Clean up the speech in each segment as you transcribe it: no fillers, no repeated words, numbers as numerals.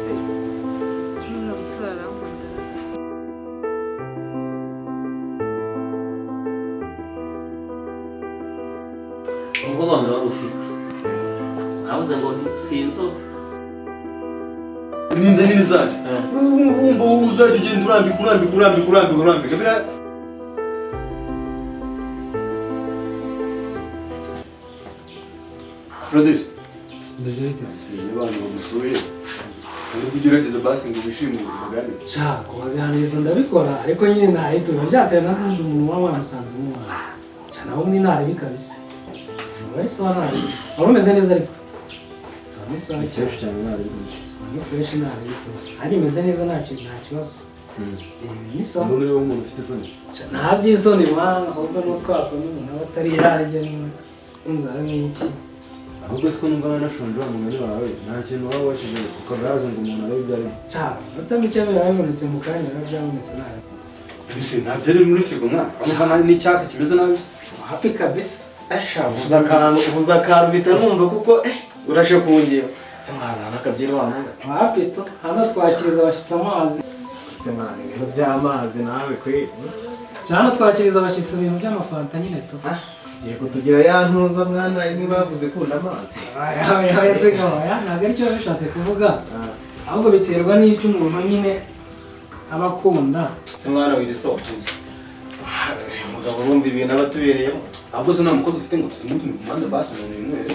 Se nuriya musore arankunda? Umukobwa wa mbere wari ufite, nkabuze ngo si inzobe. N'inda nini zaje, wumva uzajya ugenda urambika, urambika, urambika, urambika, urambika biriya. Frodis, iyo abantu bagusuye uri kugerageza basi ngo wishime, ubaganire. Sha, kubaganiriza ndabikora, ariko nyine ntahita biba byatewe n'undi muntu uba wamusanze nk'umwana. Sha, nawe ubundi ntarebi kabisa. Aba ari sawa, ntarebi. Wari umeze neza ariko. Aba ari sawa cyane. Cyane, ntabwo Ni fresh, ntarebi tu. Ari imeze neza, nta kibazo. Ni sawa. Umuntu niba umuntu ufite isoni. Sha, nta by'isoni mwana, ahubwo ni uko wakunda umuntu aba atari yararya n'inzara n'iki. Ahubwo siko numva nanashonje, wa mugani wawe nta kintu waba washyize ku kagazi ngo umuntu arebe ibyo arimo? Sha, utamike biba bibonetse mu kanya, biba byabonetse nabi. Ese nta byari biri muri firigo mwana? Urumva n'icyaka kimeze nabi. Happy kabisa. Sha, uvuze akantu, uvuze akantu bita numva kuko urashe kungera se mwana n'akabyeri wa mwana. Happy tu. Hano twakiriza abashyitsi amazi. Se mwana, ibintu by'amazi nawe kweli. Hano twakiriza abashyitsi ibintu by'amafanta nyine tu. Yego, tugira ya ntuza mwana, imwe bavuze kunda amazi. Oya, se oya, ntabwo aricyo biba bishatse kuvuga, ahubwo biterwa n'icyo umuntu nyine aba akunda. Se mwana, wigisohoye umugabo, urumva ibintu aba atubereyemo. Ahubwo se nta mukozi ufite ngo tuzimutume ku muhanda basi umuntu yinywere?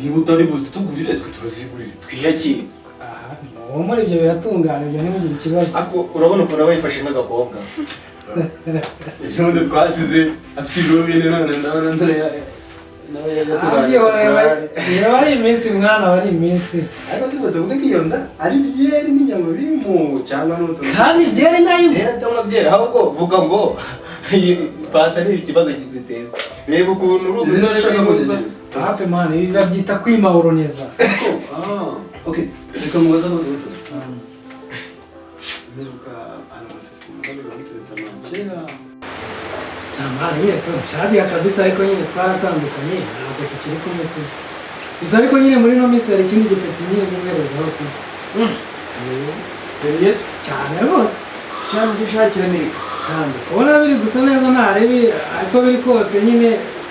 Niba utari buzitugurire, twe turazigurire twiyakire. Aha, uwo muri ibyo biratungana, ibyo ntimugire ikibazo. Ako urabona ukuntu aba yifashe nk'agakobwa. Ejo bundi twasize afite ibiro 4, none ndabona ndore nawe Abyihoreye, iyo ari iminsi mwana, aba ari iminsi. Ariko si ngo tuvuge ko iyo nda ari byeri n'inyama birimo cyangwa n'utuntu? Kandi byeri nayo. Byera atanywa byera, ahubwo vuga ngo iyi fanta ni ikibazo kiziteza. Reba ukuntu uri Izi umusore ushaka w'intuza. kugerageza. Happy man, ibi babyita kwimahoroneza. Ah, okay, reka mubaze aho gato. Mperuka ahantu masisi mugambi bamutereta kera. Jamani, nyine tu Shadia kabisa, ariko nyine twaratandukanye, ntabwo tukiri kumwe tu. Gusa ariko nyine muri ino minsi hari ikindi gipeti nyine mumwerezaho tu. Serious? Cyane rwose. Cyangwa se shakira Amerika. Cyane kubona biri gusa neza, ntarebi, ariko biri kose nyine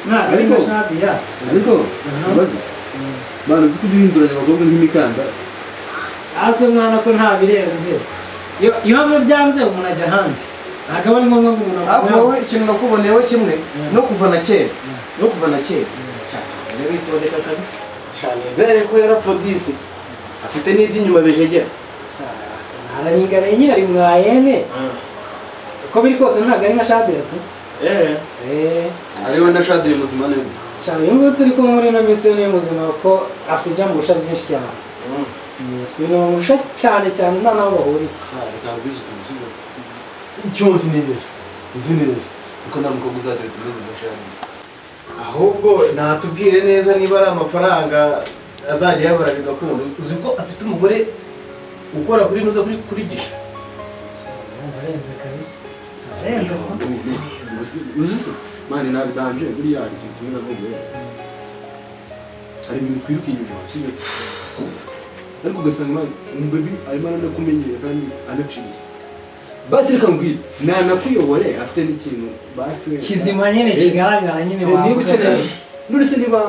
ntabwo ari nka Shadia. Ariko mubaze bana, uzi ko ujya uhinduranya abakobwa nk'imikandara. Hasi mwana, ko nta birenze, iyo hamwe byanze umuntu ajya ahandi, ntabwo aba ari ngombwa ngo umuntu Ariko agume. wowe ikintu nakuboneyeho kimwe no kuva na kera, no kuva na kera, rero isondeka kabisa. Sha, nizere ko yari Aphrodis afite n'iby'inyuma bijegera. Araringaniye nyine, ari mwayene, uko biri kose ntabwo ari nka Shadia tu. Ariwe na Shadiye muzima neza. Sha, uyu nguyu turi kumwe muri ino minsi yo ni muzima, kuko afite ibyo amurusha byinshi cyane. Afite ibintu bamurusha cyane cyane, nta n'aho bahuriye. Reka nkubwize ukuntu, icyo nzi neza, nzi neza kuko nta mukobwa uzatereta umeze nka Shadiye. Ahubwo natubwire neza niba ari amafaranga azajya yabara bigakunda. Uzi ko afite umugore ukora kuri nuza kuri gisha. Urumva arenze kabisa, arenze tu. Umeze neza. Uzi se mani, nabidanje buriya hari ikintu kimwe navumbuye. Hari ibintu twiruka inyuma, sibyo? Ariko ugasanga mani umubebi arimo aranakumenyera kandi anaciriritse. Basi reka nkubwire, nanakuyobore afite n'ikintu basi kizima nyine, kigaragara nyine. Niba Wavuga. ukeneye, none se niba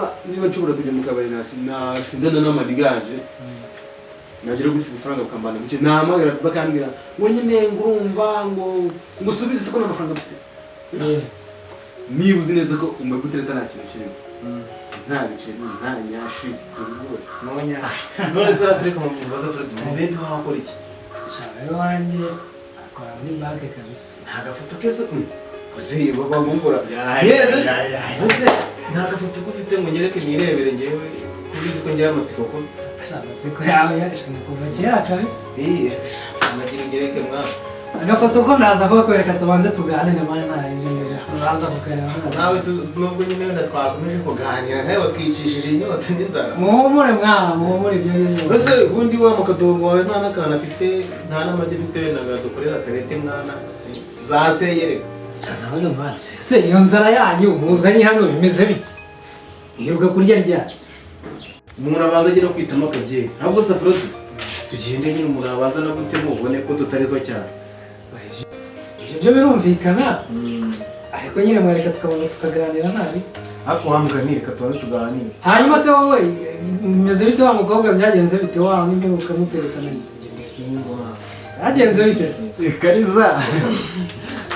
nshobora kujya mu kabari nasindana n'amadiganje, nagira gutya ubufaranga bukambana buke, nahamagara bakambwira ngo nyine ngo urumva ngo usubize ko nta mafaranga mfite. Niba uzi neza ko umugabo utereta nta kintu kirimo, nta biceri, nta nyashi, ubwo Nonya. None se aratureka mu mubaza Fred, umubebi wawe akora iki? Sha, iwanjye akora muri banki kabisa. Nta gafoto ke se? Uzi bagumbura. Neza se. Ese nta gafoto ko ufite ngo nyereke nirebere ngewe kubizi ko ngira amatsiko ko? Sha, amatsiko yawe ni kuva kera kabisa. Nagira ngereke mwana. Agafoto ko ndaza kukwereka, tubanze tuganire mwana, nta ibyo ngibyo turaza kukareba mwana. Nawe nubwo nyine wenda twakomeje kuganira nawe watwicishije inyota n'inzara. Muhumure mwana, muhumure, ibyo ngibyo. Ese ubundi wa mukadogo wawe nta n'akantu afite, nta n'amagi afite, wenda ngo adukorere akarete mwana zaseyereka? Sha, nawe ni mwana. Se iyo nzara yanyu muzanye hano bimeze bite? Mwirirwa kurya ryari? Umuntu abanza agera kwitamo akabyeri. Ahubwo se Afrodi, Tugende nyine umuntu abanza no gutema ubone ko tutarizo cyane. Ibyo byo birumvikana. Ariko nyine mwareka tukabanza tukaganira nabi. Ariko wambwa reka tubanze tuganire. Hanyuma se wowe bimeze bite wa mukobwa, byagenze bite wa n'imperuka muterekana? Njye ndi single. Byagenze bite se? Kariza.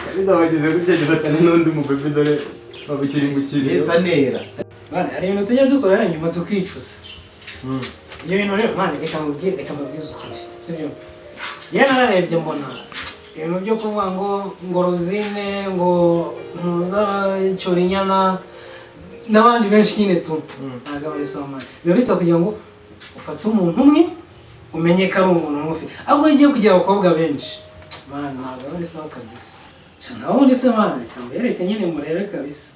Kariza bagize gutya gifatana n'undi mubebe dore babukiri mu kiriyo. Esa nera. Bana, hari ibintu tujya dukora nyuma tukicuza. Ibyo bintu rero mwana, reka mubwire, reka mbabwize ukuri, sibyo? Yewe nararebye mbona ibintu byo kuvuga ngo Rosine, ngo Ntuza Cyorinyana n'abandi benshi nyine tu ntabwo ari sawa mwana. Biba bisaba kugira ngo ufate umuntu umwe umenye ko ari umuntu umwe ufite, ahubwo iyo ugiye kugira abakobwa benshi mwana ntabwo ari sawa kabisa. Naho ubundi se mwana, reka mbereke nyine murebe kabisa.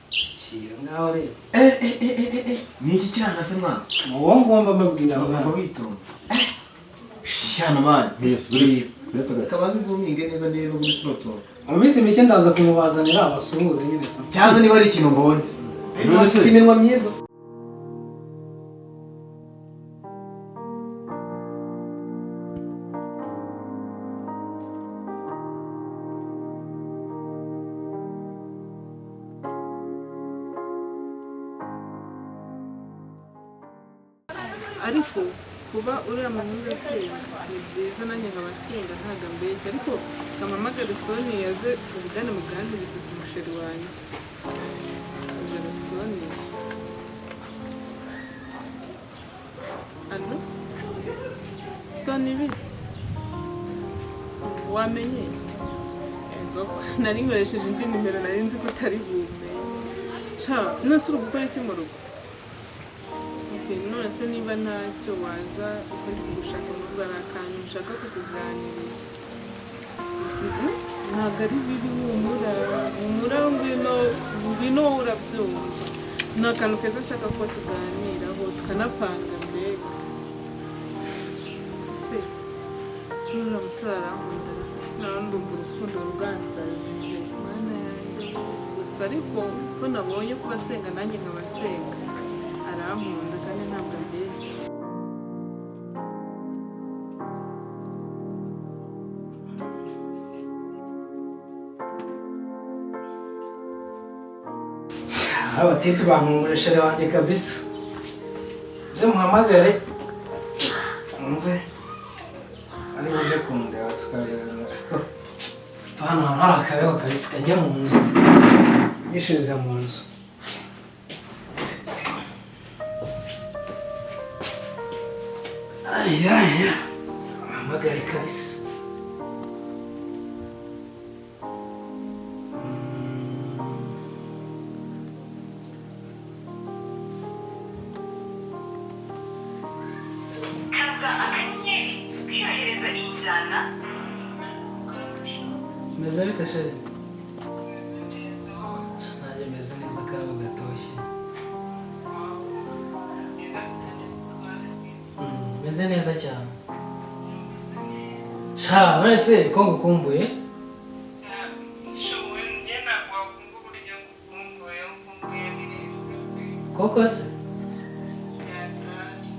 Kira ngaho rero. Ni iki cyana se mwana? Uwo ngomba mbabwira mwana. Ngomba witonda. Shyana mwana. Yes, buri Kabanza nzuminge neza ndebe muri tuno tuntu. Mu minsi mike ndaza kumubazanira abasuhuze nyine tu. Cyaza niba ari ikintu mbonye. None se iminwa myiza. Ariko kuba uriya muhungu asenga ni byiza, nanjye nkaba nsenga ntago mbeshya, ariko kampamagare Soni yaze tuvugane muganirize ku musheri wanjye. Ijoro Soni. Allo? Soni bite? Wamenye? Ego, nari nkoresheje indi nimero nari nzi ko utari bumenye. Sha, none se uri gukora iki mu rugo? None se niba ntacyo waza ukajya kugushaka mu rugo, hari akantu ushaka kukuganiriza. Ntabwo ari bibi, humura humura, ngwino ngwino wowe urabyumva. Ni akantu keza nshaka ko tuganiraho tukanapanga mbega. Ese nuriya musore arankunda, nawe ndumva urukundo rwansajije mana yanjye. Gusa ariko ko nabonye ko asenga nanjye nkaba nsenga, arankunda kandi ntabwo ambeshya. Abatipe bankungure shere wanjye kabisa. Ze muhamagare mwumve ari buze kundeba tukaganira. Hano hantu hari akabeho kabisa, kajya mu nzu yishirize mu nzu. Ayaya, muhamagare kabisa. Meze bite chérie? Nanjye meze neza, akarabo gatoshye. Meze neza cyane. Sha, none se ko ngukumbuye? Koko se?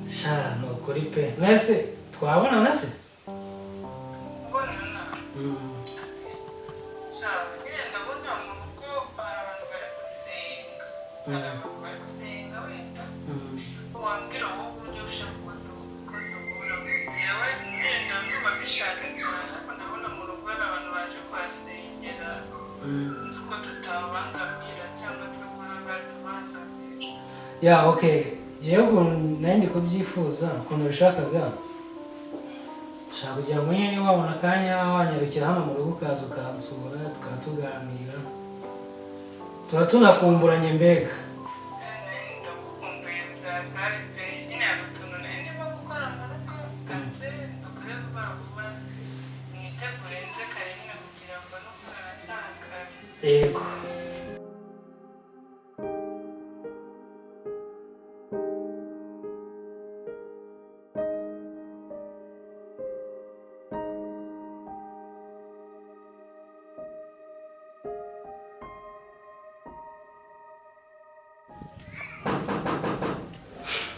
Sha, ni ukuri pe. None se twabonana se? Ya, okay. Jewe ukuntu nari ndi kubyifuza, ukuntu nabishakaga, nshaka kugira ngo nyine wabona akanya wanyarukira hano mu rugo ukaza ukansura, tukaba tuganira, tuba tunakumburanye mbega. Yego.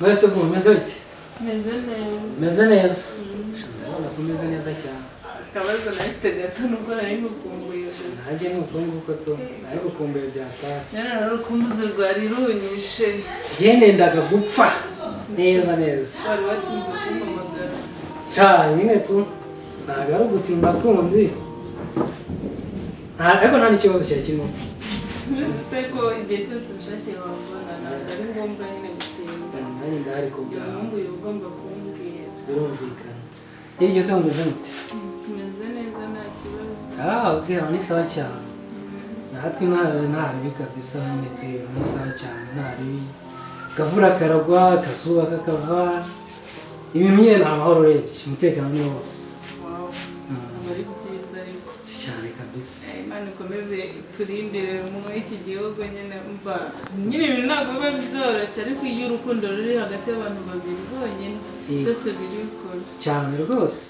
Mwese bumeze bite? Meze neza. neza. Meze neza. Ndabona ko umeze neza cyane. Akabazo nari mfite gato nubwo nari nkukumbuye gusa. Nanjye ni uko nguko tu. Nari gukumbuye byatari. Nyine urukumbuzi rwari runyishe. Njye nendaga gupfa. Neza neza. Wari watinze kumpamagara. Sha nyine tu. Ntabwo ari ugutinda kundi. Ariko nta n'ikibazo cyari kirimo. Mbese ko igihe cyose ubishakiye wabona ntabwo ari ngombwa nyine gutinda. Nanjye ndahari ku Igihe bwawe. nkumbuye uba ugomba kumbwira. Birumvikana. Hirya se mumeze mute? Tumeze neza nta kibazo. Ah, ok, aho ni sawa cyane. Natwe nta ribi kabisa nyine turi ni sawa cyane nta ribi. Akavura karagwa, akazuba kakava. Ibintu nyine ni amahoro urebye, umutekano ni wose. Wow, aba ari byiza ariko. Cyane kabisa. Imana ikomeze iturindire muri iki gihugu nyine mva nyine ibintu ntabwo biba byoroshye ariko iyo urukundo ruri hagati y'abantu babiri bonyine byose birikora. Cyane rwose.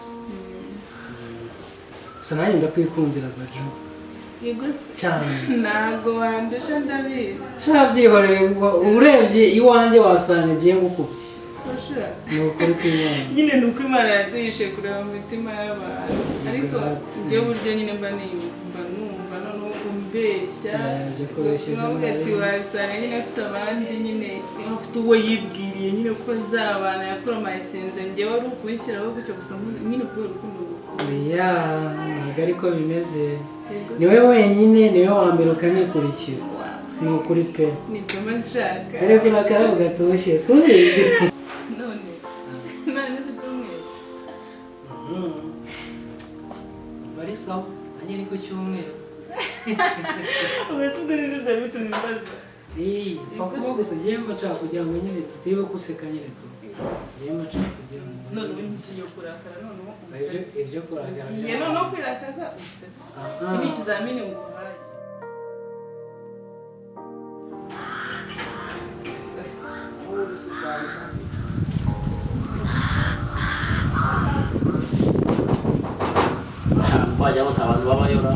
Gusa nanjye ndakwikundira Bajo. Yego se. Cyane. Ntabwo wandusha ndabizi. Sha byihorere urebye iwanjye wasanga ngiye ngukubye. Usha. Ni ukuri kw'Imana. Nyine ni uko Imana yaduhishe kureba mu mitima y'abantu ariko njyewe uburyo nyine mba niyumva numva noneho umbeshya Ibyo kubeshya nkavuga ati wasanga nyine afite abandi nyine afite uwo yibwiriye nyine ko azabana yaporomayisinze njyewe ari ukubishyiraho gutyo gusa nyine kubera urukundo gukunda. Oya, ntabwo ariko bimeze. Niwe wenyine, niwe wa mbere ukanikurikira. Ni ukuri pe. Nibyo mba nshaka. Ariko uri akarabo gatoshye, subizi. None none ku cyumweru. Bari sawa, nanjye ni ku cyumweru. Ubwo se ubwo nibyo byari bitumye mbaza. Pfa kuba gusa ngewe mba nshaka kugira ngo nyine tutibe guseka nyine tu. Ngewe mba nshaka kugira ngo None ubu ngiye kurakara noneho unsetse. Ibyo kurakara. Ngiye noneho kwirakaza unsetse. Iki ni ikizamini nguhaye. Wajya ngo nta bantu babayo ra.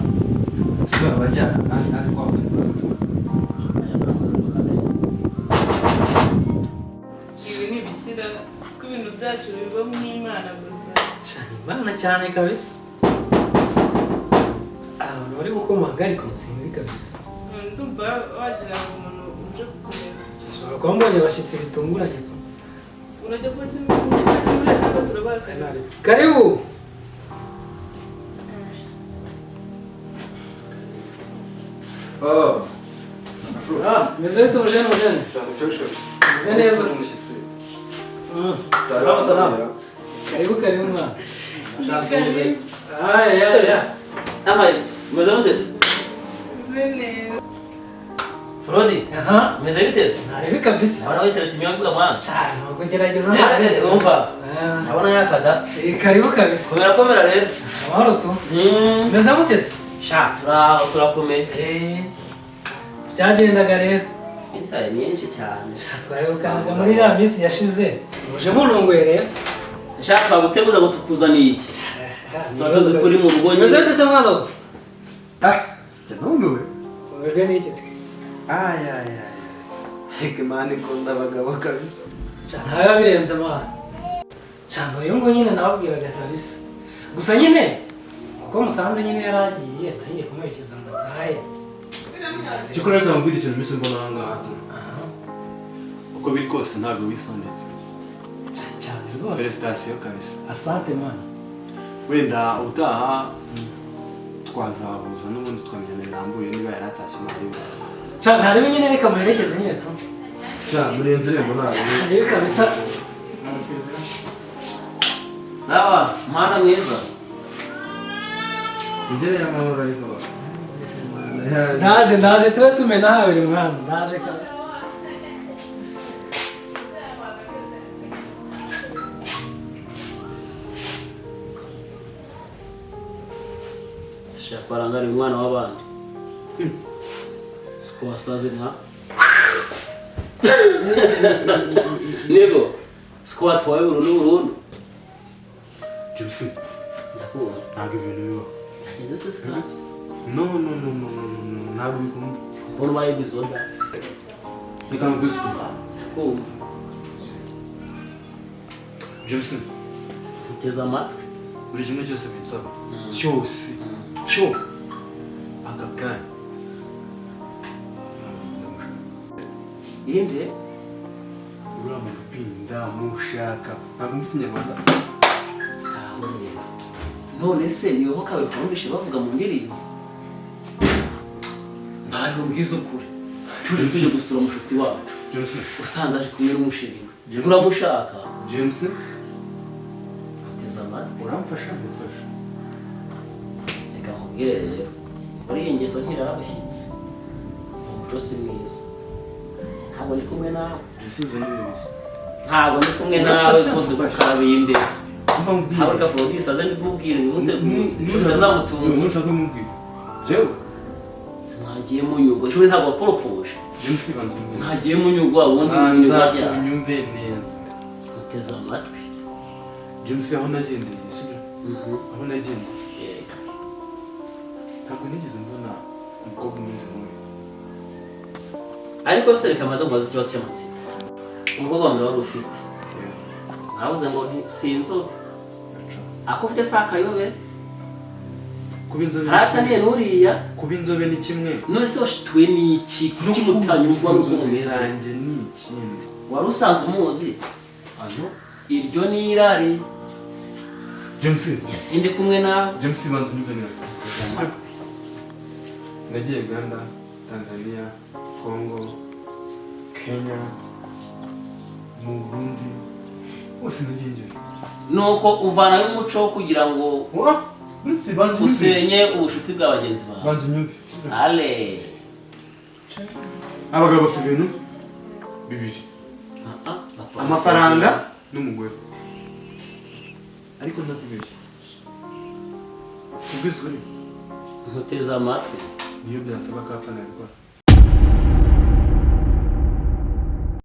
Si abajyana kandi kwa Ibi ni ibikira siko ibintu byacu biba mu Imana gusa. Cyane Imana cyane kabisa. Abantu bari gukomanga ariko sinzi kabisa. Ndumva wagira ngo umuntu uje kukumenya. Ushobora kuba mbonye abashyitsi bitunguranye tu. Urajya kuba kimwe cyangwa turabaha karibu. Karibu. Oh. Ah, meze bite umujene umujene? Cyane fresh kabisa. Meze neza se. Salama salama. Karibu karibu mwana. Nshaka Ay ay ay. Amaye, meze mute se? Meze neza. Frodi, Aha. meze bite se? Ntarebe kabisa. Ndabona witeretse imyambi mwana. Cyane nuko gerageza ntarebe. Umva. Ndabona yakada. Karibu kabisa. Komera komera rero. Amahoro tu. Meze mute se? Sha, turakomeye. Byagendaga rero. Insaye nyinshi cyane. Twaherukanaga muri iriya minsi yashize. Muje mununguye rero. Sha, twaguteguza ngo tukuzaniye iki. Tuba tuzi ko uri mu rugo nyine. Meze bite se mwana we? Ah, njye numiwe. Umejwe n'iki se? Ay ay ay. Reka Imana ikunda abagabo kabisa. Cyane biba birenze mwana. Cyane uyu nguyu nyine nababwiraga kabisa. Gusa nyine uko musanze nyine yaragiye nanjye kumuherekeza ngo atahe. Cyokora reka nkubwire ikintu mbese mbona aha ngaha tu. Uko biri kose ntabwo wisondetse. Cyane rwose. Felicitation kabisa. Asante mwana. Wenda ubutaha twazahuza n'ubundi tukamenyana birambuye niba yaratashye ntarebe. Cyane ntarebe nyine reka muherekeze nyine tu. Sha murenze irembo ntabwo. Ntarebe kabisa. Arasezera. Sawa, mwana mwiza. Ngere y'amahoro ariko. Ndaje ndaje tube tumena habiri mwana ndaje kabisa. Sha kwarangara umwana w'abandi. Siko wasaze nka. Nego, siko watwaye burundu burundu. James, Nzakubona. ntabwo ibintu bibaho. Byagenze se se? No no no no no no ntabwo bikunda. Mbona ubaye disorder. Reka nkubwize ukuri. Kumva. James, Uteze amatwi. Buri kimwe cyose binsaba cyose cyo aka kanya ndamushaka. Inde? Uriya mupipi ndamushaka, ntabwo mfite inyarwanda. Aho rero. None se ni wowe kawe twumvishe bavuga mu ndirimbo? Ntabwo mbwiza ukuri. Tuje tuje gusura umushuti wacu. James. Usanze ari kumwe n'umusheri we. James. Uramushaka? James. Uteze amatwi. Uramfasha ngufasha. Reka nkubwire rero. Muri iyi ngeso ntirarabushyitse. Umuco si mwiza. Ntabwo ndi kumwe nawe. Ibisubizo ni bibiri. Ntabwo ndi kumwe nawe rwose kukarabimbe. Mva nkubwire. Ntabwo reka Afrodis aze mbimubwire bimuteguze. Utazamutunga. Nushaka kumubwira jewe. Mwagiye munyurwa. Ejo ntabwo waporopoje. James, banza unyumve. Mwagiye munyurwa ubundi munyurwa Banza byawe. unyumve neza. Uteze amatwi. James, aho nagendeye, sibyo? Aho nagendeye Yego. ntabwo nigeze mbona umukobwa umeze nk'uyu. Ariko se reka maze nkubaze ikibazo cy'amatsiko. Umukobwa wa mbere wari ufite, mwabuze ngo si inzobe. Ako ufite si akayobe? Kuba inzobe ni Harataniye kimwe. n'uriya. Kuba inzobe ni kimwe. None se washituwe n'iki? No Kuki mutanyurwa n'uko kuzuza inzozi mumeze? zanjye ni ikindi. Wari usanzwe umuzi? Ano. Iryo ni irari. James. Njye sindi kumwe nawe. James, banza unyumve neza. Uteze amatwi. Nagiye Uganda, Tanzania, Congo, Kenya, mu Burundi hose nagiye ngera. Nuko uvanayo umuco wo kugira ngo Wa, uretse banza unyumve. usenye ubucuti bwa bagenzi bawe. Banza unyumve. Ale. Abagabo bafite ibintu bibiri: Ah, ah, bapfa amafaranga gusezerana. n'umugore. Ariko ndakubeshya, kubwiza ukuri. Nkuteze amatwi. Niyo byansaba kapfa nabikora.